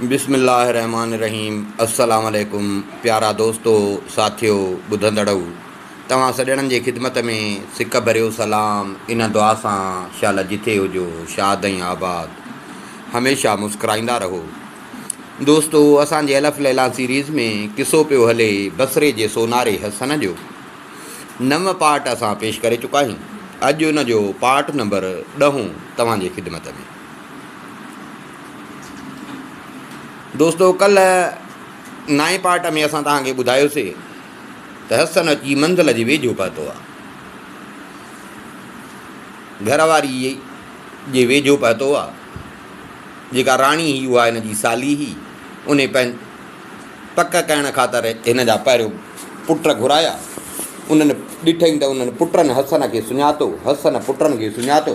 بسم الله الرحمٰن الرحيم السلام عليڪم پيارا دوستو ساٿيو ٻڌندڙؤ توهان سڄڻن جي خدمت ۾ سڪ ڀريو سلام ان دعا سان شال جٿي هجو شاد ۽ آباد هميشه مسڪرائيندا رهو دوستو اسان جي الف ليليٰ سيريز ۾ قصو پيو هلي بصري جي سوناري حسن جو نو پارٽ اسان پيش ڪري چڪا آهيون اڄ ان جو پارٽ نمبر ڏهون توهان جي خدمت ۾. دوستو ڪلهه نائين پارٽ ۾ اسان توهان کي ٻڌايوسي ته حسن اچي منزل جي ويجهو پهتو آهي. گهر واري جي ويجهو پهتو آهي. جيڪا راڻي هئي اها هن جي سالي هئي. انهي پنهنجي پڪ ڪرڻ خاطر هن جا پهريون پٽ گهرايا. انهن ڏٺئين ته انهن پٽن حسن کي سڃاتو. حسن پٽن کي سڃاتو.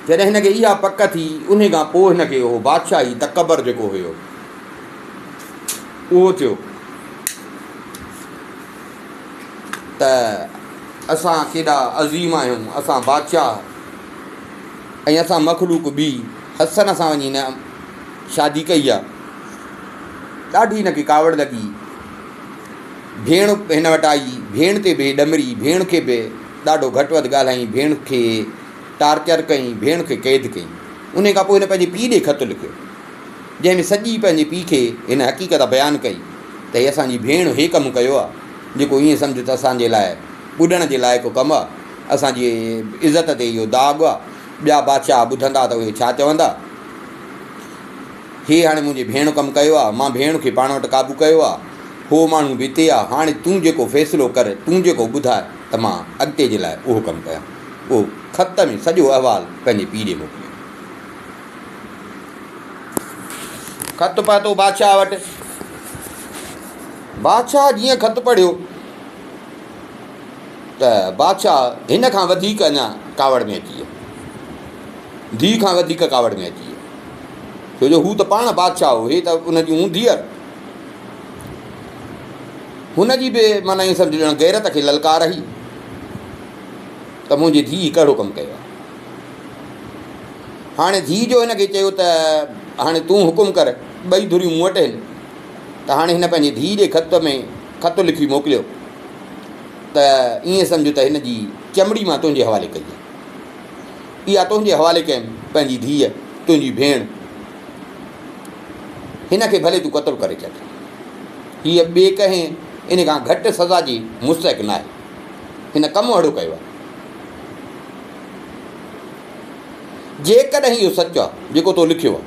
جڏهن هن کي اها پڪ ٿي، انهي کان پوء هن کي اهو بادشاهي تڪبر جيڪو هيو، اهو ٿيو ته اسان ڪيڏا عظيم آهيون، اسان بادشاهه ۽ اسان مخلوق ٻي حسن سان وڃي هن شادي ڪئي آ. ڏاڍي هن کي ڪاوڙ لڳي. ڀيڻ هن وٽ آئي، ڀيڻ تي به ڏمري، ڀيڻ کي به ڏاڍو گهٽ وڌ ڳالهائين، ڀيڻ کي ٽارچر ڪيائين، ڀيڻ کي قيد ڪيائين. انهيء کان پوء هن پنهنجي پيء ڏي خط لکيو، جنهن ۾ سڄي پنهنجي پيء کي هن حقيقت بيان ڪئي ته هي اسان جي ڀيڻ هي ڪم ڪيو آ، جيڪو ائين سمجهه ته اسان جي لاء ٻڏڻ جي لائق ڪم آ، اسان جي عزت تي اهو داغ آ، ٻيا بادشاهه ٻڌندا ته اهي ڇا چوندا؟ هي هاڻي منهنجي ڀيڻ ڪم ڪيو آ، مان ڀيڻ کي پاڻ وٽ قابو ڪيو آ، هو ماڻهو به اتي آ، هاڻي تون جيڪو فيصلو ڪر، تون جيڪو ٻڌاء ته مان اڳتي جي لاء اهو ڪم ڪيان. اهو خط ۾ سڄو احوال پنهنجي پيء ڏي موڪليو. خط پهتو بادشاهه وٽ. بادشاهه جيئن خط پڙهيو ته بادشاهه هن کان وڌيڪ اڃا ڪاوڙ ۾ اچي ويو. ڌيء کان وڌيڪ ڪاوڙ ۾ اچي ويو. ڇو جو هو ته پاڻ بادشاهه هو، هي ته ان جي هون ڌيئر. هن جي به معنيٰ ائين سمجهه ڄڻ غيرت کي للڪار هئي ته منهنجي ڌيء هي ڪهڙو ڪم ڪيو آهي. هاڻي ڌيء جو هن کي چيو ته هاڻي تون حڪم ڪر، ٻئي ڌريون مون وٽ آهن. ته هاڻي هن پنهنجي ڌيء جي خط ۾ خط لکي موڪليو ته ائين سمجهه ته هن جي چمڙي مان تنهنجي حوالي ڪئي آهي. اها تنهنجي حوالي ڪيم، پنهنجي ڌيء، تنهنجي ڀيڻ، هن کي ڀلي تون قتل ڪري ڇڏ. هيء ٻئي ڪنهن ان کان گهٽ سزا جي مستحق ناهي. هن ڪم اهڙو ڪيو آهي. جيڪڏهن اهو سچ آهي، جيڪو تو لکيو آهي،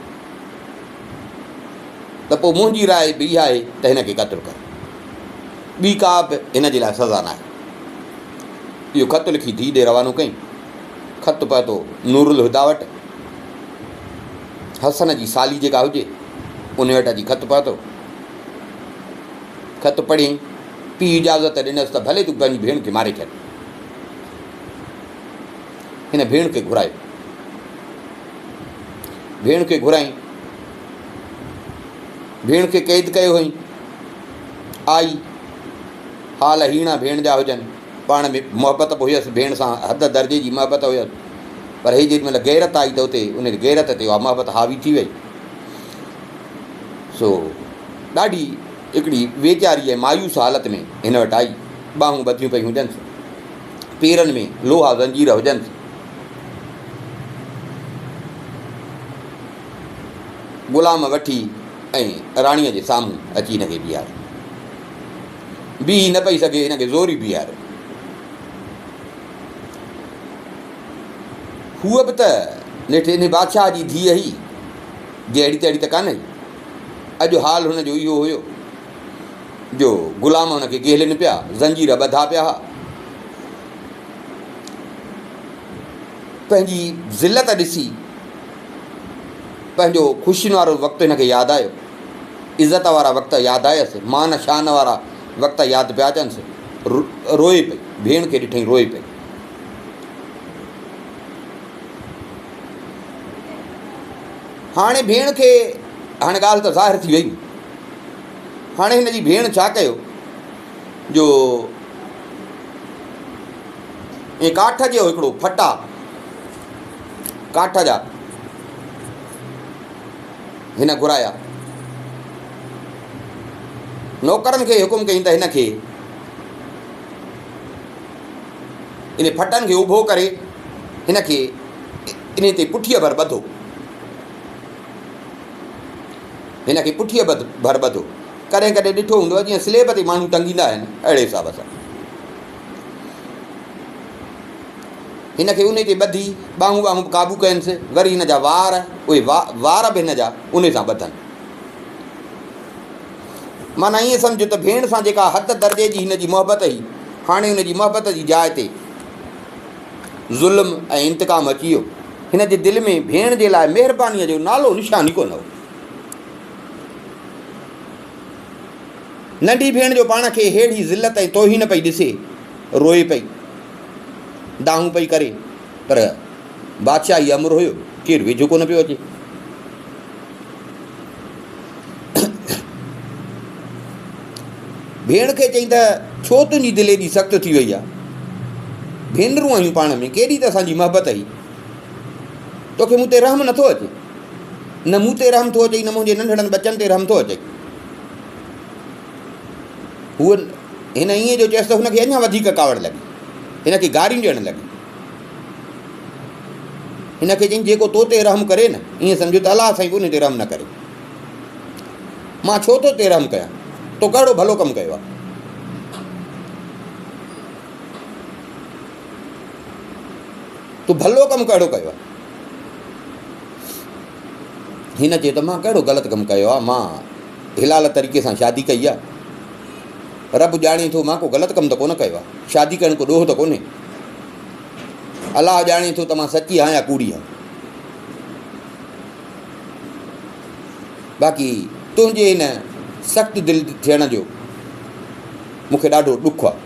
ته پوء منهنجي راء به اها آهي ته هن کي قتل ڪر. ٻي ڪا به هن جي لاء سزا ناهي. اهو خط لکي ڌيء ڏي روانو ڪيائين. خط پهتو نور الهديٰ وٽ. حسن جي سالي جيڪا هجي، ان وٽ اچي خط پهتو. خط پڙهيائين. پيء اجازت ڏنس ته ڀلي تون پنهنجي ڀيڻ کي ماري ڇڏ. هن ڀيڻ کي گهرايو. ڀيڻ کي گهرايائين. ڀيڻ کي قيد ڪيو هئائين. آئي. حال هيڻا ڀيڻ جا هجن. پاڻ ۾ محبت به هيس، ڀيڻ سان حد درجي جي محبت هيس، پر هي جيڏي مهل غيرت آئي ته اتي ان غيرت تي اها محبت حاوي ٿي وئي. سو ڏاڍي هڪڙي ويچاري ۽ مايوس حالت ۾ هن وٽ آئي. ٻانهون ٻڌيون پيون هجنس، پيرن ۾ لوها زنجير هجنس. غلام وٺي ۽ راڻيء جي سامهون اچي هن کي بيهاريو. بيهي نه پئي سگهي، هن کي زوري بيهاريو. هوء به ته نيٺ انهي بادشاهه جي ڌيء هئي، جهڙي تهڙي ته ڪانه هئي. اڄ حال هن جو اهو هيو جو غلام هن کي گهلين پيا، زنجير ٻڌا پيا ها. پنهنجي ذلت ڏسي پنهنجو خوشين وارو وقت هن کي ياد آيو. عزت وارا وقت ياد آيس، مان شان وارا وقت ياد پيا اچنس، روئي پئي، ڀيڻ کي ڏٺئين روئي پئي. هاڻي ڀيڻ کي هاڻي ڳالهه ته ظاهر ٿي وئي. هاڻي هن جي ڀيڻ ڇا ڪيو جو ائين ڪاٺ جو هڪڙو ڦٽا ڪاٺ جا هن گهرايا. نوڪرن کي حڪم ڪيائين ته هن کي انهي ڦٽن کي اڀو ڪري هن کي انهي تي پٺيء ڀر ٻڌو. هن کي پٺيء ڀر ٻڌو. ڪڏهن ڪڏهن ڏٺو هوندو جيئن سليب تي ماڻهو ٽنگيندا آهن اهڙي حساب سان. هن کي انهي تي ٻڌي ٻانهون ٻانهون به قابو ڪينس، وري هن جا وار، اهي وار به هن جا انهي سان ٻڌن. معنيٰ ائين سمجهه ته ڀيڻ سان جيڪا حد درجي جي هن جي محبت هئي، هاڻي ان جي محبت جي جاء تي ظلم ۽ انتقام اچي ويو. هن جي دل ۾ ڀيڻ جي لاء مهربانيء جو نالو نشان ئي ڪونه هو. ننڍي ڀيڻ جو پاڻ کي ههڙي ذلت ۽ توهين پئي ڏسي، روئي پئي، دانهون پئي ڪري، پر بادشاهي امر هيو، ڪير ويجهو ڪونه پيو اچي. ڀيڻ کي چئين ته ڇو تنهنجي دل ايڏي سخت ٿي وئي آهي؟ ڀينرون آهيون پاڻ ۾، ڪيڏي ته اسان جي محبت هئي. توکي مون تي رحم نٿو اچي. نه مون تي رحم ٿو اچئي نه منهنجي ننڍڙن ٻچن تي رحم ٿو اچئي. هوء هن ائين جو چيس ته هن کي اڃا وڌيڪ ڪاوڙ لڳي. هن کي گاريون ڏيڻ لڳي. هن کي چيائين جيڪو تو تي رحم ڪري نه ائين سمجهه ته الله سائين به ان تي رحم نه ڪري. مان ڇو تو تي رحم ڪيان؟ تو ڪهڙو ڀلو ڪم ڪيو آهي؟ تو ڀلو ڪم ڪهڙو ڪيو آهي؟ هن چيو ته مان ڪهڙو غلط ڪم ڪيو آهي؟ مان حلال طريقي سان شادي ڪئي آهي. رب ڄاڻي ٿو مان ڪو غلط ڪم ته ڪونه ڪيو آهي. شادي ڪرڻ ڪو ڏوهه ته ڪونهي. الله ڄاڻي ٿو ته مان سچي آهيان يا ڪوڙي آهيان. باقي تنهنجي هن سخت دل ٿيڻ جو مون کي ڏاڍو ڏک آهي.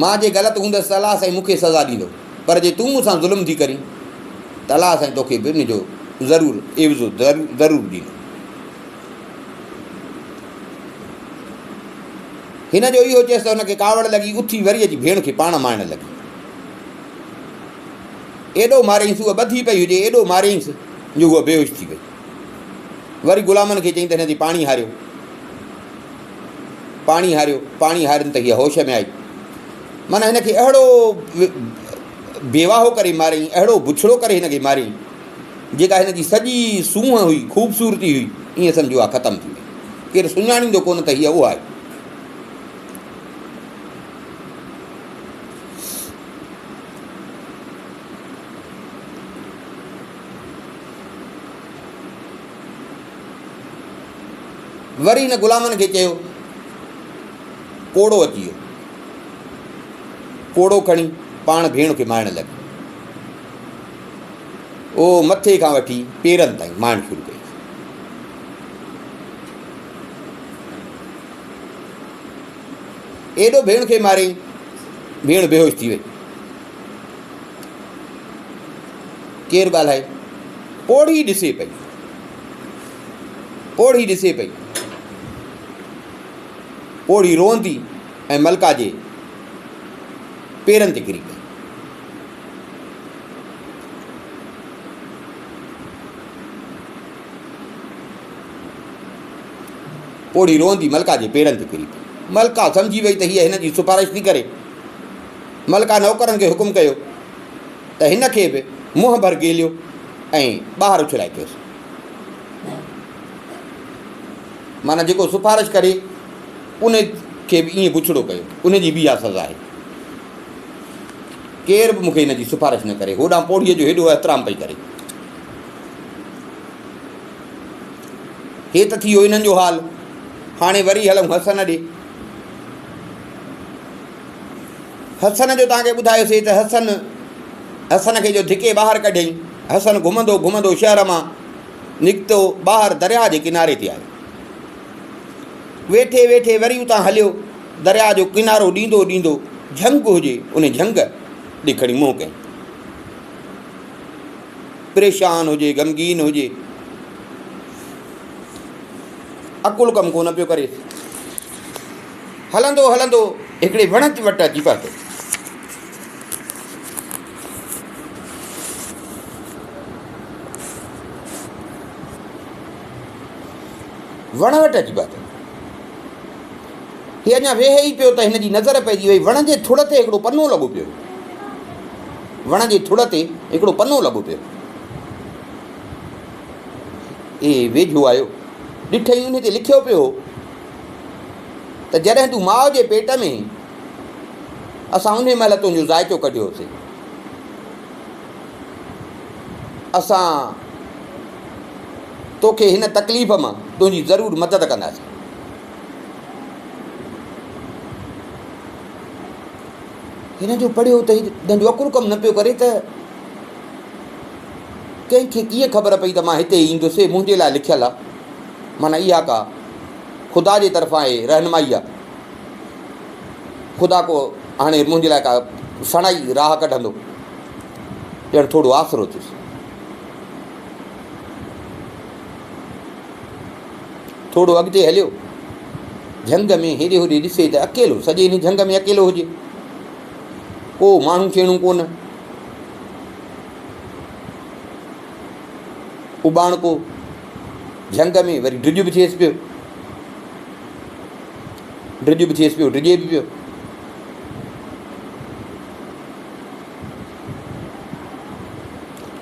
مان جي غلط هوندس ته الله سائين مون کي سزا ڏيندو، پر جي تون مون سان ظلم ٿي ڪرين ته الله سائين توکي به ان جو ضرور عيوضو ضرور ڏيندو. هن جو اهو چيس ته هن کي ڪاوڙ لڳي، اٿي وري اچي ڀيڻ کي پاڻ مارڻ لڳي. ايڏو ماريائينس، هوء ٻڌي پئي هجي، ايڏو ماريائينس جو هوء بيهوش ٿي وئي. وري غلامن کي چيائين ته هن تي پاڻي هاريو. پاڻي هاريو، پاڻي هارين ته هيء هوش ۾ آئي. معنيٰ هن کي اهڙو بيواهو ڪري ماريائين، اهڙو بڇڙو ڪري هن کي ماريائين، جيڪا هن جي سڄي سونهن هئي، خوبصورتي هئي، ائين سمجهو اها ختم ٿي وئي. ڪير سڃاڻيندو ڪونه ته هيء اها آهي. وري هن غلامن کي چيو، ڪوڙو اچي ويو. ڪوڙو کڻي پاڻ ڀيڻ کي مارڻ لڳي. او مٿي کان وٺي پيرن تائين مارڻ شروع ڪئي. ايڏو ڀيڻ کي ماريائين، ڀيڻ بيهوش ٿي وئي. ڪير ڳالهائي؟ پوڙهي ڏسي پئي. پوڙهي ڏسي پئي. پوڙهي روئندي ۽ ملڪا جي پيرن تي ڪري پئي. پوڙهي روئندي ملڪا جي پيرن تي ڪري پئي. ملڪا سمجهي وئي ته هيء هن جي سفارش ٿي ڪري. ملڪا نوڪرن کي حڪم ڪيو ته هن کي به منهن ڀر گهليو ۽ ٻاهر اڇلائي اچوس. معنيٰ جيڪو سفارش ڪري ان کي به ائين بڇڙو ڪيو، ان جي به اها سزا آهي. ڪير به مون کي هن جي سفارش نه ڪري. هوڏانهن پوڙهيء جو هيڏو احترام پئي ڪري. هي ته ٿي ويو انهن جو حال. هاڻي وري هلون حسن ڏي. حسن جو توهان کي ٻڌايوسي ته حسن حسن کي جو ڌڪي ٻاهر ڪڍيائين. حسن گهمندو گهمندو شهر مان نڪتو ٻاهر درياء جي ڪناري تي آيو. ويٺي ويٺي وري اتان هليو درياء جو ڪنارو ڏيندو ڏيندو جهنگ هجي ان جهنگ ڏي کڻي منهن ڪيائين. پريشان هجي غمگين هجي عقل ڪم ڪونه پيو ڪريس. هلندو هلندو هڪڙي وڻ وٽ اچي پهتو. وڻ وٽ اچي پهتو. هي اڃا ويهي ئي پيو ته هن جي نظر پئجي وئي وڻ جي ٿڙ تي هڪڙو پنو لڳو پيو هو. وڻ جي ٿڙ تي هڪڙو پنو لڳو پيو هو. اي ويجهو آيو. ڏٺئي ان تي لکيو پيو هو ته جڏهن تون ماء جي پيٽ ۾ هئين، اسان انهي مهل تنهنجو ذائقو ڪڍيو هوسين. اسان توکي هن تڪليف مان تنهنجي ضرور مدد ڪنداسين. هن جو پڙهيو ته هن جو عقل ڪم نه پيو ڪري ته ڪنهن کي ڪيئن خبر پئي ته مان هتي ايندس، هي منهنجي لاء لکيل آهي، معنيٰ اها ڪا خدا جي طرفان هي رهنمائي آهي، خدا ڪو هاڻي منهنجي لاء ڪا سڻائي راهه ڪڍندو، ڄڻ ٿورو آسرو ٿيس. ٿورو اڳتي هليو، جهنگ ۾ هيڏي هوڏي ڏسي ته اڪيلو، سڄي هن جهنگ ۾ اڪيلو هجي، ڪو ماڻهو چيڻو ڪونه. اٻاڻڪو جهنگ ۾ وري ڊڄ به ٿئيس پيو. ڊڄ به ٿئيس پيو، ڊڄي به پيو.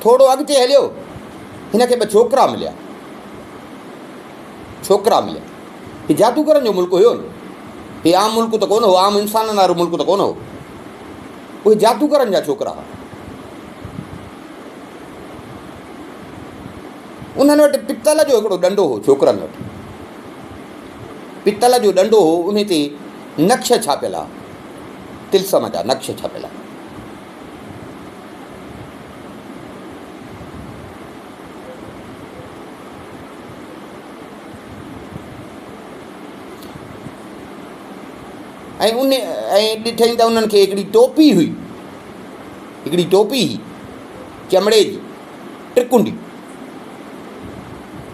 ٿورو اڳتي هليو، هن کي ٻه ڇوڪرا مليا. ڇوڪرا مليا. هي جادوگرن جو ملڪ هيو نه. هي عام ملڪ ته ڪونه هو، عام انسانن وارو ملڪ ته ڪونه هو. اهي جادوگرن جا ڇوڪرا هئا. انهن وٽ پتل جو هڪڙو ڏنڊو هو، ڇوڪرن وٽ پتل جو ڏنڊو هو، انهي تي نقش ڇاپيل هئا، طلسم جا نقش ڇاپيل هئا. ۽ ان ۽ ڏٺائين ته انهن کي هڪڙي ٽوپي هئي، هڪڙي ٽوپي هئي چمڙي جي ٽرڪنڊي،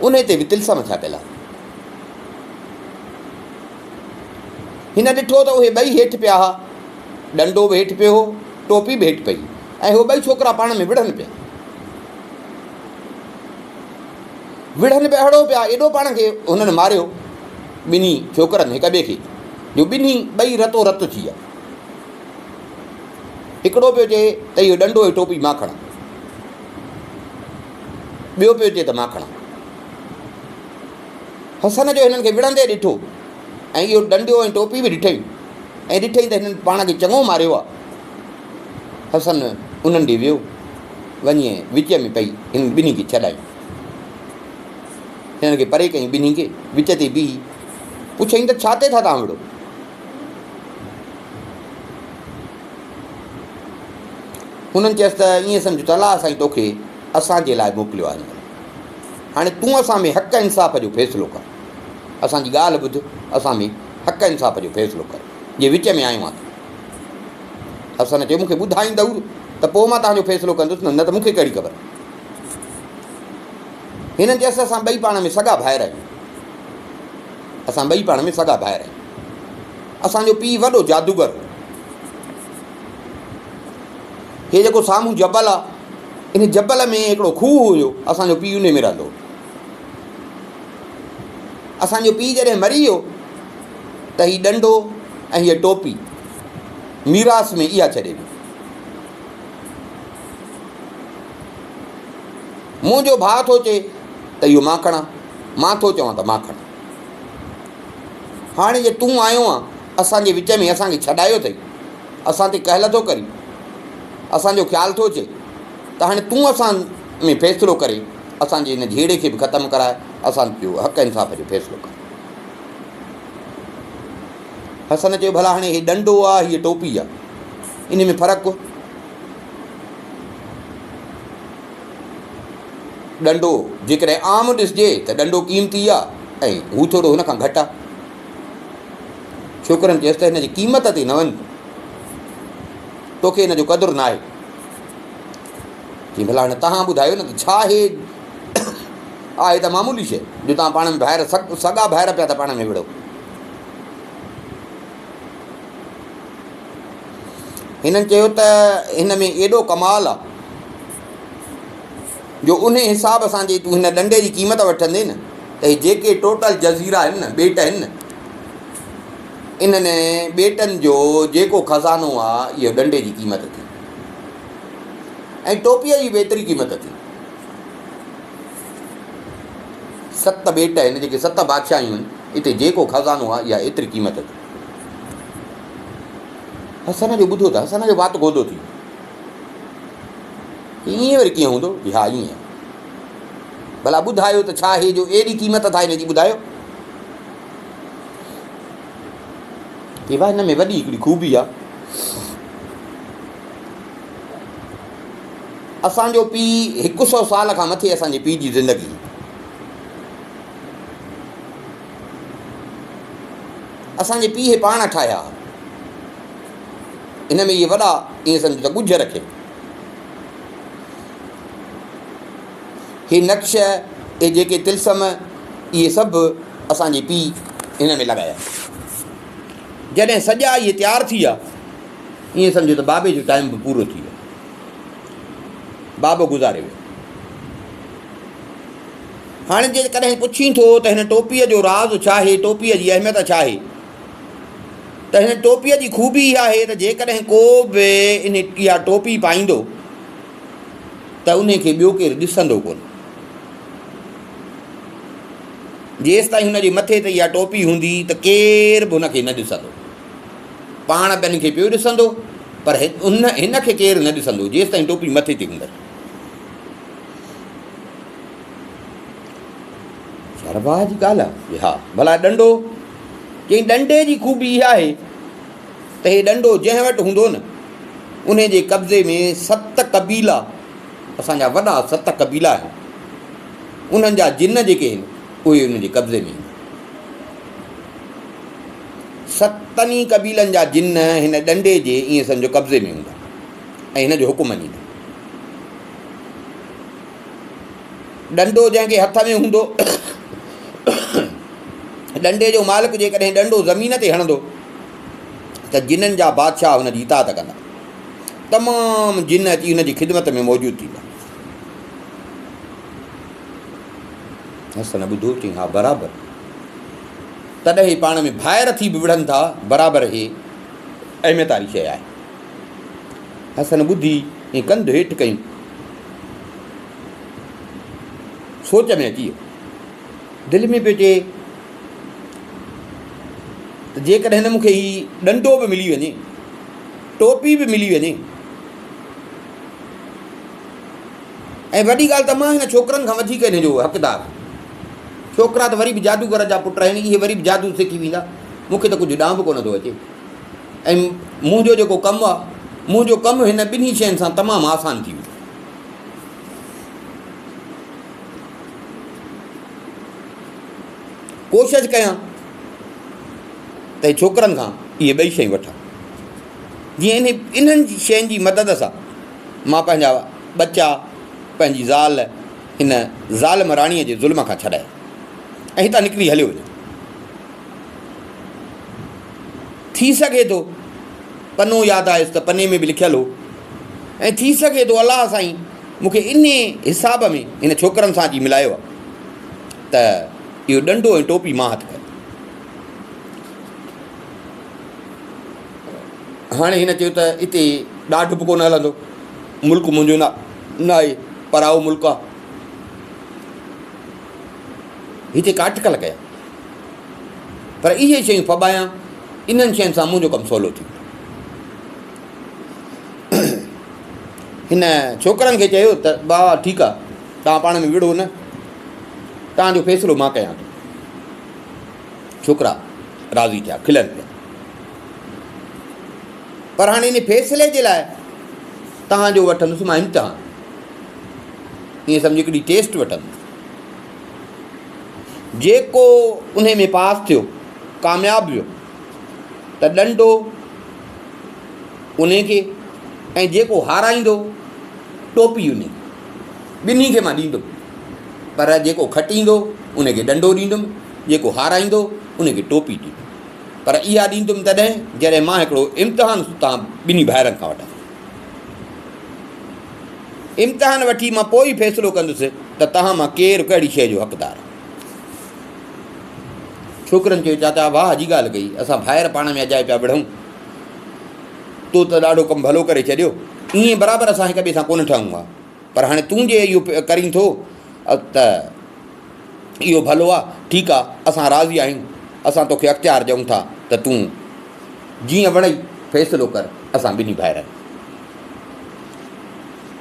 انهي تي به طلسم ڇاپيل هئا. هن ڏٺو ته اهي ٻئي هيٺ پيا هئا، ڏنڊو به هيٺ پيو هو، ٽوپي به هيٺ پئي ۽ هو ٻئي ڇوڪرا پاڻ ۾ وڙهن پيا. وڙهن به اهڙو پيا، ايڏو پاڻ کي هنن ماريو ٻنهي ڇوڪرن هڪ ٻئي کي، جو ٻنهي ٻئي رتو رت ٿي ويا. هڪڙو پيو چئي ته اهو ڏنڊو ۽ ٽوپي مان کڻان، ٻيو پيو چئي ته مان کڻان. حسن جو هنن کي وڙهندي ڏٺو ۽ اهو ڏنڊو ۽ ٽوپي به ڏٺئي ۽ ڏٺئي ته هنن پاڻ کي چڱو ماريو آهي. حسن انهن ڏي ويو، وڃي وچ ۾ پئي هنن ٻنهي کي ڇڏايائين. هنن کي پري ڪيائين ٻنهي کي، وچ تي بيهي پڇيائين ته ڇا تي ٿا توهان وڙهو؟ هنن چيس ته ائين سمجهه ته الله سائين توکي اسان جي لاء موڪليو آهي. هاڻي تون اسان ۾ حق انصاف جو فيصلو ڪر. اسان جي ڳالهه ٻڌ، اسان ۾ حق انصاف جو فيصلو ڪر، جي وچ ۾ آيو آهيان ته. حسن چيو، مون کي ٻڌائيندؤ ته پوء مان توهان جو فيصلو ڪندس نه ته مون کي ڪهڙي خبر. هنن چيس ته اسان ٻئي پاڻ ۾ سڳا ڀائر آهيون. اسان ٻئي پاڻ ۾ سڳا ڀائر آهيون. اسان جو پيء وڏو جادوگر هو. هي جيڪو سامهون جبل آ، ان جبل ۾ هڪڙو کوهه هيو، اسان جو پيء انهي ۾ رهندو هو. اسان جو پيء جڏهن مري ويو ته هي ڏنڊو ۽ هيء ٽوپي ميراث ۾ اها ڇڏي ويو. منهنجو ڀاء ٿو چئي ته اهو مان کڻان، مان ٿو چوان ته مان کڻان. هاڻي جي تون آيو آن اسان جي وچ ۾ اسان کي ڇڏايو اٿئي، اسان تي ڪهل ٿو ڪرين، اسان جو خيال ٿو اچي ته هاڻي تون اسان ۾ فيصلو ڪري اسان جي هن جهيڙي کي به ختم ڪراء، اسان جو حق انصاف جو فيصلو ڪر. حسن چيو ڀلا هاڻي هي ڏنڊو آ هيء ٽوپي آ، انهي ۾ فرق؟ ڏنڊو جيڪڏهن عام ڏسجي ته ڏنڊو قيمتي آ ۽ هو ٿورو هن کان گهٽ آ. ڇوڪرن چيس ته هن جي قيمت تي نه وڃ، توکي هن جو قدر ناهي. چيائين ڀلا هاڻي توهان ٻڌايو نه ته ڇا هي آهي ته معمولي شيء جو توهان پاڻ ۾ ڀائر سڳا ڀائر پيا ٿا پاڻ ۾ وڙهو. هنن چيو ته هن ۾ ايڏو ڪمال آ جو انهي حساب سان جي تون هن ڏنڊي جي قيمت وٺندين نه ته هي جيڪي ٽوٽل جزيرا آهن نه، ٻيٽ آهن نه، انهن ٻيٽن جو جيڪو خزانو آ، اهو ڏنڊي جي قيمت ٿي ۽ ٽوپيء جي به ايتري قيمت ٿي. ست ٻيٽ آهن، جيڪي ست بادشاهيون آهن، اتي جيڪو خزانو آ، اها ايتري قيمت ٿي. حسن جو ٻڌو ته حسن جو وات گودو ٿي ويو. ائين وري ڪيئن هوندو؟ جي ها ائين. ڀلا ٻڌايو ته ڇا آهي جو ايڏي قيمت اٿا هن جي ٻڌايو. چي ڀاء هن ۾ وڏي هڪڙي خوبي آ. اسان جو پيء هڪ سو سال کان مٿي اسان جي پيء جي زندگي. اسان جي پيء هي پاڻ ٺاهيا. ان ۾ اهي وڏا ائين سمجهه ته ڳجهه رکي. هي نقش، اهي جيڪي طلسم، اهي سڀ اسان جي پيء هن ۾ لڳايا. جڏهن سڄا اهي تيار ٿي ويا، ائين سمجهه ته بابي جو ٽائيم به پورو ٿي ويو. بابو گذاري ويو. هاڻي جيڪڏهن پڇين ٿو ته هن ٽوپيء جو راز ڇا آهي، ٽوپيء جي اهميت ڇا آهي؟ ته هن ٽوپيء جي خوبي اها آهي ته جيڪڏهن ڪو به ان اها ٽوپي پائيندو ته انهي کي ٻيو ڪير ڏسندو ڪونه. جيستائين هن جي مٿي تي اها ٽوپي هوندي ته ڪير به هن کي نه ڏسندو. پاڻ ٻين کي پيو ڏسندو پر هن کي ڪير نه ڏسندو جيستائين ٽوپي مٿي تي هوندس. يار واهه جي ڳالهه آهي. ها ڀلا ڏنڊو؟ چيائين ڏنڊي جي خوبي اها آهي ته هي ڏنڊو جنهن وٽ هوندو نه انهي جي قبضي ۾ ست قبيلا اسان جا وڏا ست قبيلا آهن انهن جا جن جيڪي آهن اهي ان جي قبضي ۾ ايندا. ستن ئي قبيلن جا جن هن ڏنڊي جي ائين سمجهو قبضي ۾ هوندا ۽ هن جو حڪم مڃيندا. ڏنڊو جنهن کي هٿ ۾ هوندو، ڏنڊي جو مالڪ جيڪڏهن ڏنڊو زمين تي هڻندو ته جنن جا بادشاهه هن جي اطاعت ڪندا. تمام جن اچي هن جي خدمت ۾ موجود ٿيندا. حسن ٻڌو چيائين ها برابر. تڏهن هي پاڻ ۾ ڀائر ٿي به وڙهن ٿا، برابر هي اهميت واري شيء آهي. حسن ٻڌي ۽ ڪنڌ هيٺ ڪيائين. سوچ ۾ اچي ويو. دل ۾ پيو چئي ته جيڪڏهن مون کي هي ڏنڊو به ملي وڃي، ٽوپي به ملي وڃي ۽ وڏي ڳالهه ته مان هن ڇوڪرن کان وڌيڪ هن جو حقدار. ڇوڪرا ته وري به جادوگر جا پٽ آهن، اهي وري به جادو سکي ويندا، مون کي ته ڪجهه ڏانء به ڪونه ٿو اچي ۽ منهنجو جيڪو ڪم آهي، منهنجو ڪم هن ٻنهي شين سان تمام آسان ٿي ويندو. ڪوشش ڪيان ته ڇوڪرن کان اهي ٻئي شيون وٺان جيئن انهن شين جي مدد سان مان پنهنجا ٻچا پنهنجي زال هن ظالم راڻيء جي ظلم کان ڇڏايان ۽ هتان نڪري هليو وڃان. ٿي سگهي ٿو پنو ياد آيس ته پني ۾ به لکيل هو ۽ ٿي سگهي ٿو الله سائين مون کي انهي حساب ۾ هن ڇوڪرن سان اچي ملايو آهي ته اهو ڏنڊو ۽ ٽوپي مان هٿ ڪيو. هاڻي هن چيو ته اتي ڏاڍ به ڪونه هلندو، ملڪ منهنجو نه آهي، پرائو ملڪ آهي. هتي ڪا اٽڪل ڪيان. پر اهي شيون ڦٻايان، انهن شين سان منهنجو ڪم سولو ٿي ويندو. هن ڇوڪرن کي چيو ته بابا ٺيڪ آ، توهان پاڻ ۾ وڙهو نه، توهان جو فيصلو مان ڪيان ٿو. ڇوڪرا راضي ٿيا، کلن پيا. پر هاڻي ان فيصلي جي لاء توهان جو وٺندس مان امتحان، ائين سمجهه هڪڙي ٽيسٽ وٺندس. جيڪو انهي ۾ پاس ٿيو، ڪامياب ويو ته ڏنڊو انهي کي ۽ جيڪو هارائيندو ٽوپي انهي کي. ٻنهي کي مان ڏيندم پر جيڪو کٽيندو انهي کي ڏنڊو ڏيندم، جيڪو هارائيندو انهي کي ٽوپي ڏيندم. پر اها ڏيندم تڏهن جڏهن مان هڪڙو امتحان توهان ٻنهي ڀائرن کان وٺان. امتحان وٺي مان پوء ئي فيصلو ڪندس ته توهان مان ڪير ڪهڙي شيء جو حقدار آهي. ڇوڪرن چيو، چاچا واهه جي ڳالهه ڪئي، اسان ڀائر پاڻ ۾ اجائي پيا وڙهون، تو ته ڏاڍو ڪم ڀلو ڪري ڇڏيو، ائين برابر اسان هڪ ٻئي سان ڪونه ٺهون ها، پر هاڻي تون جي اهو ڪرين ٿو ته اهو ڀلو آ، ٺيڪ آ، اسان راضي آهيون، اسان توکي اختيار ڏيون ٿا ته تون جيئن وڻئي فيصلو ڪر، اسان ٻنهي ڀائرن.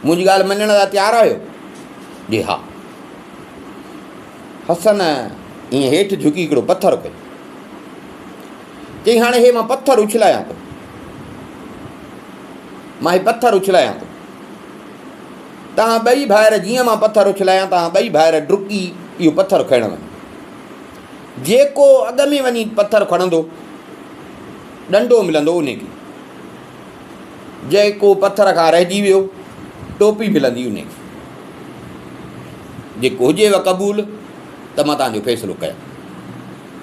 منهنجي ڳالهه مڃڻ لاء تيار آهيو؟ جي ها. حسن ائين هيٺ جهڪي هڪڙو پٿر کنيو. چيائين هاڻي هي مان پٿر اڇلايان ٿو. مان هي پٿر اڇلايان ٿو. توهان ٻئي ڀائر جيئن مان پٿر اڇلايان توهان ٻئي ڀائر ڊڪي اهو پٿر کڻڻ وڃو. جيڪو اڳ ۾ وڃي پٿر کڻندو ڏنڊو ملندو انهي کي. جيڪو پٿر کان رهجي ويو، ٽوپي ملندي انهي کي. جي هجيو قبول ته مان توهان جو فيصلو ڪيان.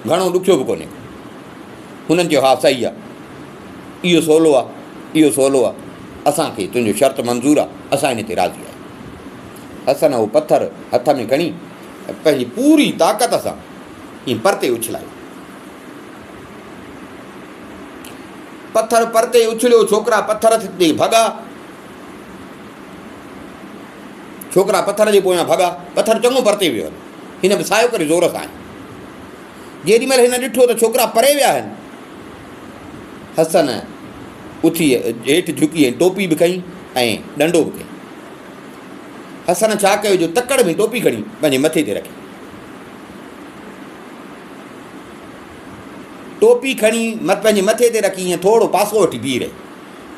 گهڻو ڏکيو به ڪونهي. هنن چيو ها صحيح آ. اهو سولو آ، اهو سولو آ. اسان کي تنهنجو شرط منظور آ، اسان ان تي راضي آهيون. حسن اهو پٿر هٿ ۾ کڻي پنهنجي پوري طاقت سان ائين پرتي اڇلايو. پٿر پرتي اڇليو، ڇوڪرا پٿر تي ڀڳا. ڇوڪرا پٿر جي پويان ڀڳا. پٿر چڱو پرتي ويو هليو. هن به سايو ڪري زور سان هنيو. جيڏي مهل هن ڏٺو ته ڇوڪرا پري ويا آهن. حسن اٿي هيٺ جهڪي ۽ ٽوپي به کنئي ۽ ڏنڊو به کنئي. حسن ڇا ڪيو جو تڪڙ ۾ ٽوپي کڻي پنهنجي مٿي تي رکي. ٽوپي کڻي پنهنجي مٿي تي رکي ائين ٿورو پاسو وٺي بيهي رهي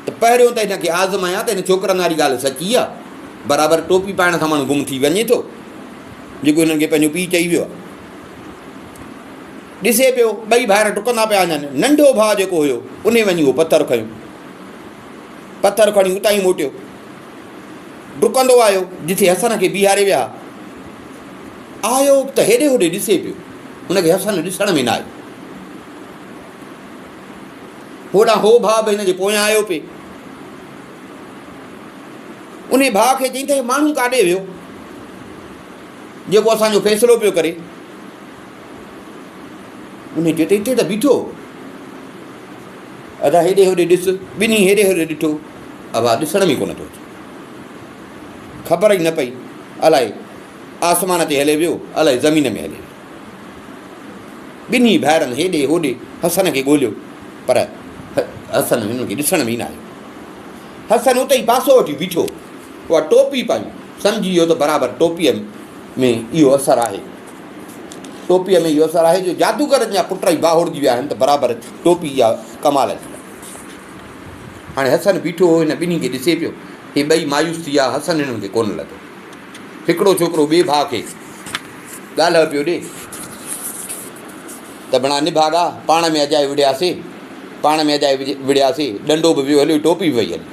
ته پهريون ته هن کي آزمايان ته هن ڇوڪرن واري ڳالهه سچي آ، برابر ٽوپي پائڻ سان ماڻهو گم ٿي وڃي ٿو، جيڪو هنن کي پنهنجو پيء چئي ويو آ. ڏسي پيو ٻئي ڀائر ڊڪندا پيا وڃن، ننڍو ڀاء جيڪو هيو انهي وڃي اهو پٿر کنيو، پٿر کڻي اتان ئي موٽيو، ڊڪندو آيو جتي حسن کي بيهاري ويا ها. آيو ته هيڏي هوڏي ڏسي پيو. هن کي حسن ڏسڻ ۾ نه آيو. هوڏانهن هو ڀاء به هن جي پويان آيو پئي. انهي ڀاء کي چيائين ته هي ماڻهو ڪاڏي ويو جيڪو اسان جو فيصلو پيو ڪري. انهي چيو ته هتي ته بيٺو هو. ادا هيڏي هوڏي ڏس. ٻنهي هيڏي هوڏي ڏٺو. ابا ڏسڻ ۾ ڪونه ٿو اچي. خبر ئي نه پئي. الائي آسمان تي هلي ويو، الائي زمين ۾ هلي ويو. ٻنهي ڀائرن هيڏي هوڏي حسن کي ڳوليو، پر حسن هنن کي ڏسڻ ۾ ئي نه آيو. حسن اتي ئي پاسو وٺي بيٺو. اها ٽوپي پائي سمجهي ويو ته برابر ٽوپيء ۾ اهو اثر آهي. ٽوپيء ۾ اهو اثر آهي جو جادوگرن جا پٽ ئي باهوڙجي ويا آهن ته برابر ٽوپي اها ڪمال جي آهي. هاڻي حسن بيٺو هو، هن ٻنهي کي ڏسي پيو. هي ٻئي مايوس ٿي ويا، حسن هنن کي ڪونه لڌو. هڪڙو ڇوڪرو ٻئي ڀاء کي ڳالهه پيو ڏي ته بڻا نڀاڳا پاڻ ۾ اجائي وڙهياسي، پاڻ ۾ اجائي وڙهياسي، ڏنڊو به ويو هليو، ٽوپي به وئي هلي.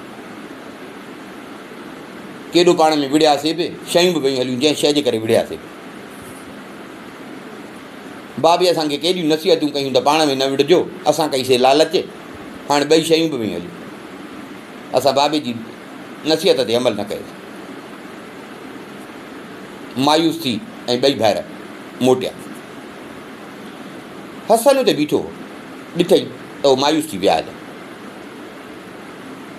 ڪيڏو پاڻ ۾ وڙهياسي به، شيون به ويون هليون، جنهن شيء جي ڪري وڙهياسي به. بابي اسان کي ڪيڏيون نصيحتون ڪيون ته پاڻ ۾ نه وڙهجو، اسان ڪئي سي لالچ، هاڻ ٻئي شيون به ويون هليون. اسان بابي جي نصيحت تي عمل نه ڪيوسين. مايوس ٿي ۽ ٻئي ڀائر موٽيا. حسن اتي بيٺو هو. ڏٺئي ته هو مايوس ٿي ويا هليا.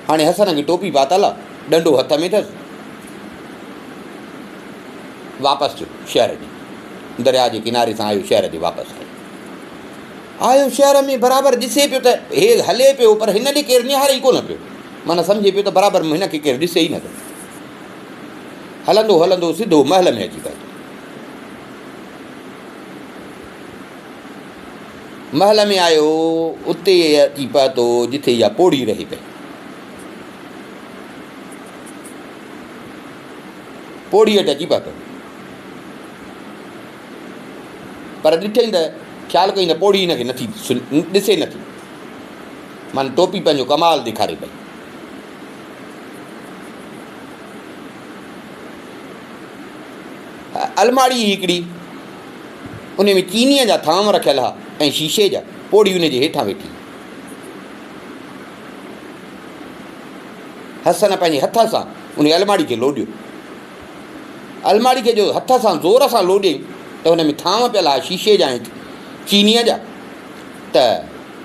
هاڻي حسن کي ٽوپي پاتل آ، ڏنڊو هٿ ۾ اٿس. واپس ٿيو شهر ڏي. درياء جي ڪناري سان آيو شهر ڏي واپس آيو. آيو شهر ۾ برابر ڏسي پيو ته هي هلي پيو پر هن ڏي ڪير نهاري ئي ڪونه پيو. معنيٰ سمجهي پيو ته برابر هن کي ڪير ڏسي ئي نه ٿو. هلندو هلندو سڌو محل ۾ اچي پهتو. محل ۾ آيو اتي اچي پهتو جتي اها پوڙهي رهي پئي. پوڙهي وٽ اچي پهتو. پر ڏٺئي ته خيال ڪيائين ته پوڙهي هن کي نٿي ڏسي نٿي. معنيٰ ٽوپي پنهنجو ڪمال ڏيکاري پئي. الماڙي هئي هڪڙي، ان ۾ چينيء جا ٿانو رکيل ها ۽ شيشي جا، پوڙهي ان جي هيٺان ويٺي هئي. حسن پنهنجي هٿ سان ان الماڙي کي لوڏيو. الماڙي کي جو هٿ سان زور سان لوڏيائين ته ان ۾ ٿانو پيل ها شيشي جا ۽ چينيء جا ته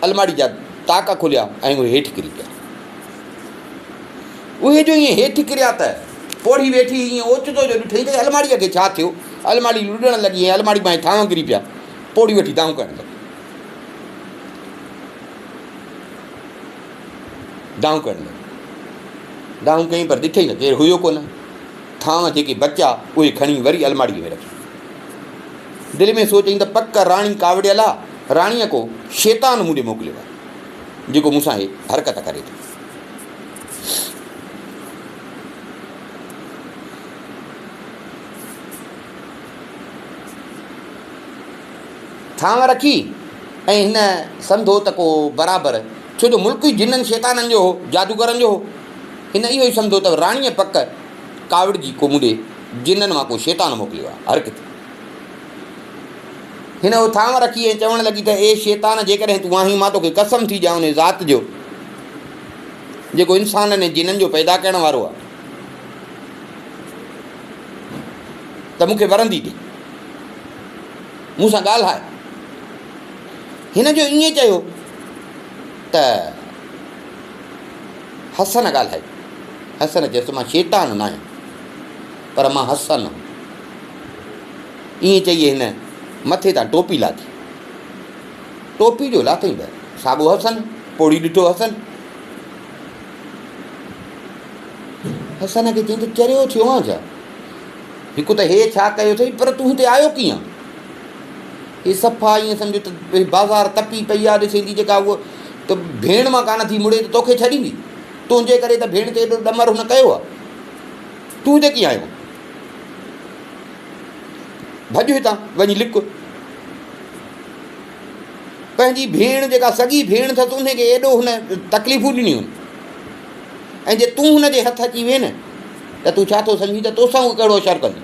الماڙي جا طاق کليا ۽ اهي هيٺ ڪري پيا. اهي جو ائين هيٺ ڪريا ته پوڙهي ويٺي هئي ائين اوچتو جو ڏٺئي ته الماڙيء کي ڇا ٿيو؟ الماڙي لڏڻ لڳي ۽ الماڙي مان ٿانو ڪري پيا. پوڙهي وٺي دانهون ڪرڻ لڳي. دانهون ڪرڻ لڳي. دانهون ڪيائين پر ڏٺئي ته ڪير هيو ڪونه. ٿانو جيڪي بچيا اهي کڻي وري الماڙيء ۾ رکيا. دل ۾ سوچيائين ته پڪ راڻي ڪاوڙيل آ، راڻيء ڪو شيطان مون ڏي موڪليو آهي، جيڪو مون سان هي حرڪت ڪري ٿو. ٿانو رکي ۽ هن سمجهو ته ڪو برابر، ڇو جو ملڪ ئي جنن شيطانن جو هو، جادوگرن جو هو. هن اهو ئي سمجهيو ته راڻيء پڪ ڪاوڙجي ڪو مون ڏي جنن مان ڪو شيطان موڪليو آهي. هر ڪٿي. هن اهو ٿانو رکي ۽ چوڻ لڳي ته اي شيطان جيڪڏهن تون آهين مان توکي قسم ٿي ڏيان انهي ذات جو جيڪو انسانن ۽ جنن جو پيدا ڪرڻ وارو آهي ته مون کي ورندي ڏي. مون سان ڳالهاء. هن جو ائين چيو ته حسن ڳالهائي. حسن چيس ته مان شيطان ناهيان پر مان حسن آهيان. ائين چئي هن مٿي تان ٽوپي لاٿي. ٽوپي جو لاٿئين ته ساڳو حسن، پوڙهي ڏٺو حسن. حسن کي چيائين ته چريو ٿيو آهين ڇا؟ هڪ ته هي ڇا ڪيو اٿئي پر تون هتي آيو ڪيئن؟ هي صفا ائين سمجهه ته بازار تپي پئي آ ڏسين ٿي جيڪا هوء ته ڀيڻ مان ڪانه ٿي مڙي ته توکي ڇڏيندي. تنهنجي ڪري ته ڀيڻ تي ايڏو ڏمر هن ڪيو آ. تون هتي ڪيئن آيو؟ ڀڄ هتان وڃي لڪ. پنهنجي ڀيڻ جيڪا سڳي ڀيڻ اٿس انهي کي ايڏو هن تڪليفون ڏنيون آهن ۽ جي تون هن جي هٿ اچي وئين نه ته تون ڇا ٿو سمجهين ته توسان هوء ڪهڙو اشر ڪندي؟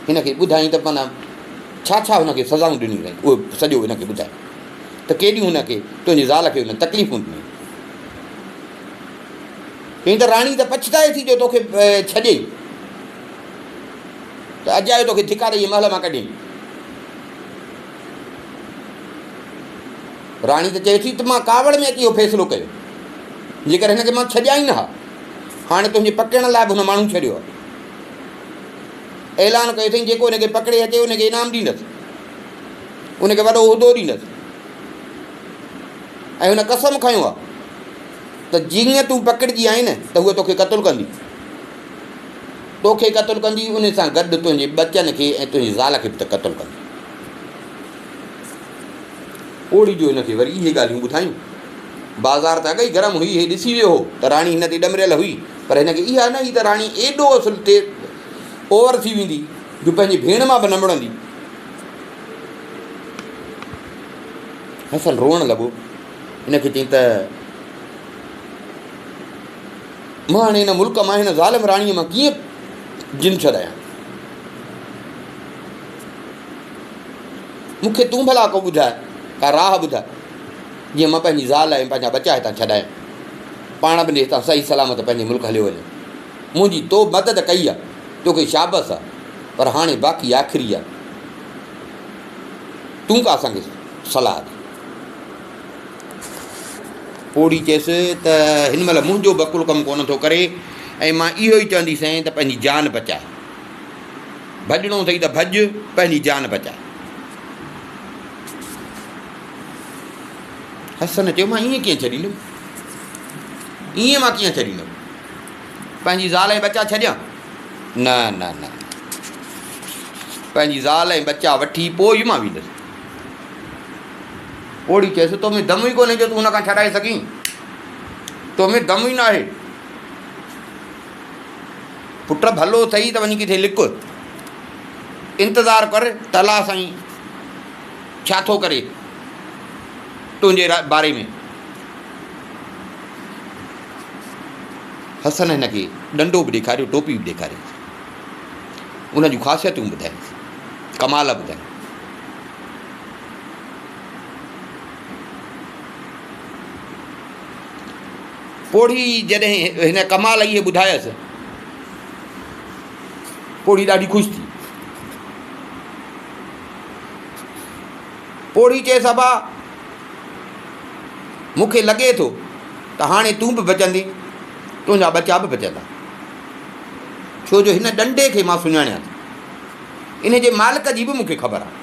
هن کي ٻڌائين ته معنيٰ ڇا ڇا هن کي سزائون ڏنيون اٿائين اهو سڄو هن کي ٻڌائين ته ڪيڏيون هن کي تنهنجي زال کي هن تڪليفون ڏنيون. چيائين ته راڻي ته پڇتائي ٿي جو توکي ڇڏيئي ته اجايو توکي ڌڪا ڏيئي محل مان ڪڍيائين. راڻي ته چئي ٿي ته مان ڪاوڙ ۾ اچي اهو فيصلو ڪيو، جيڪر هن کي مان ڇڏيان ئي نه ها. هاڻي تنهنجي پڪڙڻ لاء به هن ماڻهو ڇڏيو آهي. اعلان ڪيو اٿئين جيڪو هن کي پڪڙي اچي ان کي انعام ڏيندس، ان کي وڏو عهدو ڏيندس ۽ هن قسم کنيو آهي ته جيئن تون پڪڙجي آئين نه ته هوء توکي قتل ڪندي. توکي قتل ڪندي، ان سان گڏ تنهنجي ٻچن کي ۽ تنهنجي زال کي به ته قتل ڪندي. پوڙهي جو هن کي وري اهي ڳالهيون ٻڌايون. بازار ته اڳ ئي گرم هئي، هي ڏسي ويو هو ته راڻي هن تي ڏمريل هئي، پر هن کي اها نه هئي ته راڻي ايڏو اصل تي اوور ٿي ويندي جو پنهنجي ڀيڻ مان به نه مڙندي. حسن روئڻ لڳو. هن کي چيائين ته مان هاڻي هن ملڪ مان هن ظالم راڻيء مان ڪيئن جند ڇڏايان؟ مون کي تون ڀلا ڪو ٻڌاء، ڪا راهه ٻڌاء، جيئن مان پنهنجي زال ۽ پنهنجا ٻچا هتان ڇڏايان. پاڻ به هتان صحيح سلامت پنهنجي ملڪ هليو وڃان. منهنجي تو مدد ڪئي آ، توکي شابس آ، پر هاڻي باقي آخري آ. تون ڪا اسان کي صلاح ڏي. پوڙهي چيس ته هن مهل منهنجو به عقل ڪم ڪونه ٿو ڪري ۽ مان اهو ئي چونديسانء ته پنهنجي جان بچاء. ڀڄڻو اٿئي ته ڀڄ، پنهنجي جان بچاء. حسن چيو، مان ائين ڪيئن ڇڏيندم؟ ائين مان ڪيئن ڇڏيندم؟ پنهنجي زال ۽ ٻچا ڇڏيان؟ نه نه نه، پنهنجي زال ۽ ٻچا وٺي پوء ئي مان ويندس. پوڙهي چيس، تو ۾ دم ئي ڪونهي جو تون هن کان ڇڏائي سگهين. تو ۾ دم ئي ناهي. پٽ ڀلو اٿئي ته وڃي ڪٿي لڪ. انتظار ڪر ته الله سائين ڇا ٿو ڪري تنهنجي باري ۾. حسن هن کي ڏنڊو به ڏيکاريو، ٽوپي به ڏيکاري. ان جون خاصيتون ٻڌايائينس، ڪمال ٻڌايائين. پوڙهي جڏهن هن ڪمال اهي ٻڌايس، پوڙهي ڏاڍي خوش ٿي. پوڙهي چيس، ابا! مون کي لڳي ٿو ته هاڻي تون به بچندين، تنهنجا ٻچا به بچندا. ڇو جو هن ڏنڊي کي مان سڃاڻيان ٿو. ان جي مالڪ جي به مون کي خبر آهي.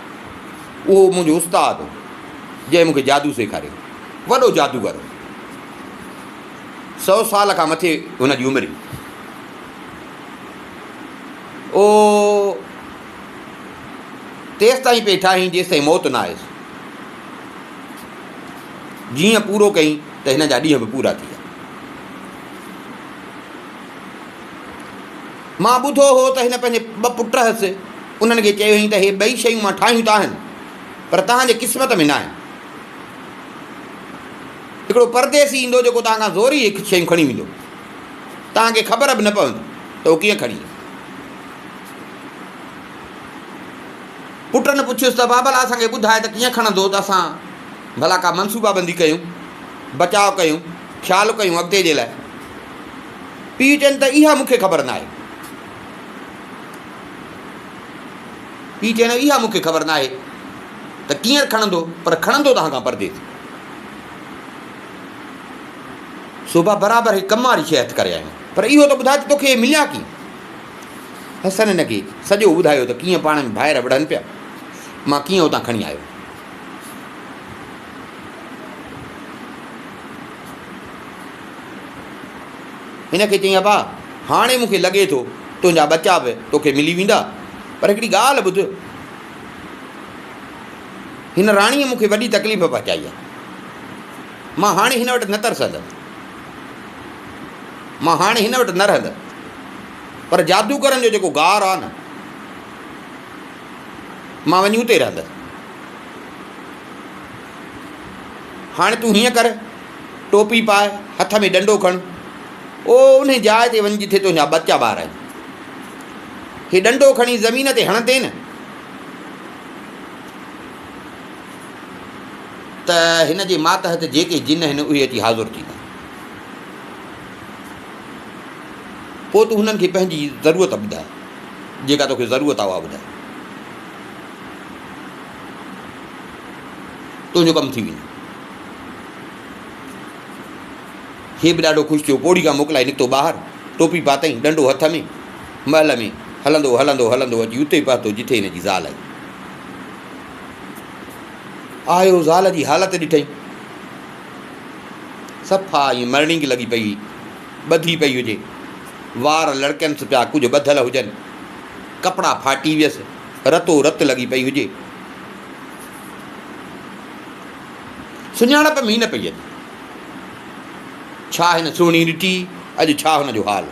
اهو منهنجو استاد هو، جنهن مون کي جادو سيکاريو. وڏو جادوگر هو. سئو سال کان مٿي هن جي عمر هئي. اهو تيستائين پئي ٺاهين جيستائين موت نه آيس. جيئن پورو ڪيائين ته هن جا ڏينهن به پورا ٿي ويا. مان ٻڌو هو ته هن پنهنجي ٻه پٽ هئس، انهن کي چيو هئائين ته هي ٻئي شيون مان ٺاهيون ته آهن، پر توهان جي قسمت ۾ ناهن. هڪڙو پرديسي ايندو جيڪو توهان کان زوري هي شيون کڻي ويندو. توهان کي خبر به نه پوندي ته هو ڪيئن کڻي ويو. پٽن پڇيس ته بابا ڀلا اسان کي ٻڌاء ته ڪيئن کڻندو ته اسان ڀلا ڪا منصوبابندي ڪيون، بچاء ڪيون، خيال ڪيون اڳتي جي لاء. پيء چين ته اها مون کي خبر ناهي. پيء چين اها مون کي خبر ناهي ته ڪيئن کڻندو پر کڻندو توهان کان پرديس. سوڀا برابر هڪ ڪم واري شيء هٿ ڪري آيو پر اهو ته ٻڌاء ته توکي اهي مليا ڪيئن؟ حسن هن کي سڄو ٻڌايو ته ڪيئن پاڻ ۾ ڀائر وڙهن پيا، مان ڪيئن اتان کڻي آيو. هن کي چيائين ابا هاڻي مون کي لڳي ٿو تنهنجا ٻچا به توکي ملي ويندا پر هڪڙي ڳالهه ٻڌ هن راڻيء مون کي وڏي تڪليف پهچائي آهي. مان هاڻي هن وٽ نه ترسندس. مان هاڻي هن وٽ نه رهندس. پر جادوگرن جو جيڪو غار آهي نه، مان وڃي اتي رهندس. هاڻي تون هيئن ڪر، ٽوپي پاء، هٿ ۾ ڏنڊو کڻ، او انهي جاء تي وڃ جتي تنهنجا ٻچا ٻار آهن. هي ڏنڊو کڻي زمين تي هڻندين نه، ته هن جي ماتحت جيڪي جن آهن اهي اچي حاضر ٿيندا. پوء تون هنن کي پنهنجي ضرورت ٻڌاء، جيڪا توکي ضرورت آهي اها ٻڌاء. تنهنجو ڪم ٿي ويندو. هي به ڏاڍو خوش ٿيو. پوڙهي کان موڪلائي نڪتو ٻاهر. ٽوپي پاتائين، ڏنڊو هٿ ۾، محل ۾ هلندو هلندو هلندو اچي اتي پهتو جتي هن جي زال هئي. آيو زال جي حالت ڏٺئين. صفا ائين مرڻينگ لڳي پئي هئي. ٻڌي پئي هجي. وار لڙڪنس پيا ڪجهه ٻڌل هجن. ڪپڙا ڦاٽي ويس. رتو رت لڳي پئي هجي. سڃاڻپ ۾ ئي نه پئي اچي. ڇا هن سهڻي ڏٺي، اڄ ڇا هن جو حال.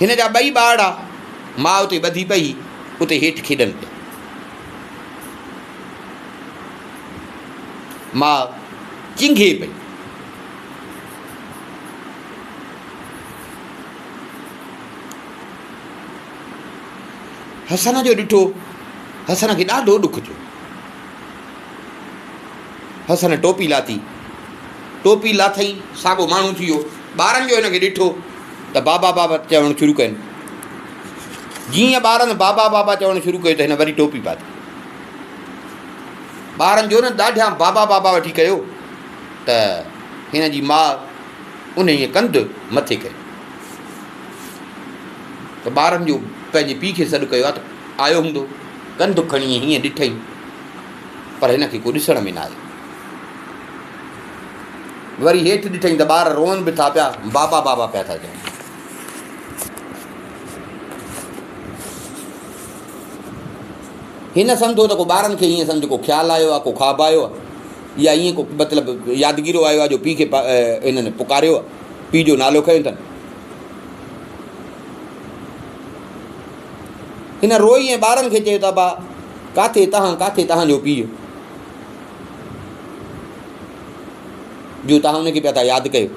هن جا ٻئي ٻارڙا ماء تي ٻڌي پئي اتي هيٺ کيڏن پيا. ماء چنگهي پئي. حسن جو ڏٺو، حسن کي ڏاڍو ڏک ٿيو. حسن ٽوپي لاٿي. ٽوپي لاٿئين، ساڳو ماڻهو ٿي ويو. ٻارن جو هن کي ڏٺو ته بابا بابا چوڻ شروع ڪين. جيئن ٻارن بابا بابا چوڻ شروع ڪيو ته هن وري ٽوپي پاتي. ٻارن جو نه ڏاڍيان بابا بابا وٺي ڪيو ته هن جي ماء انهيء ڪنڌ مٿي ڪيو ته ٻارن جو پنهنجي پيء کي سڏ ڪيو آهي ته آيو هوندو. ڪنڌ کڻي هيئن ڏٺئين پر هن کي ڪو ڏسڻ ۾ نه آيو. وري هيٺ ڏٺئين ته ٻار روئن به ٿا پيا، بابا بابا پيا ٿا چون. هن سمجهيو ته ڪو ٻارن کي ائين سمجهه ڪو خيال آيو آهي، ڪو خواب آيو آهي يا ائين ڪو مطلب يادگيرو آيو آهي جو پيء کي هنن پڪاريو آهي، پيء جو نالو کنيو اٿن. هن روئي ۽ ٻارن کي چيو ته ابا ڪاٿي توهان ڪاٿي توهان جو پيء جو توهان ان کي پيا ٿا ياد ڪيو.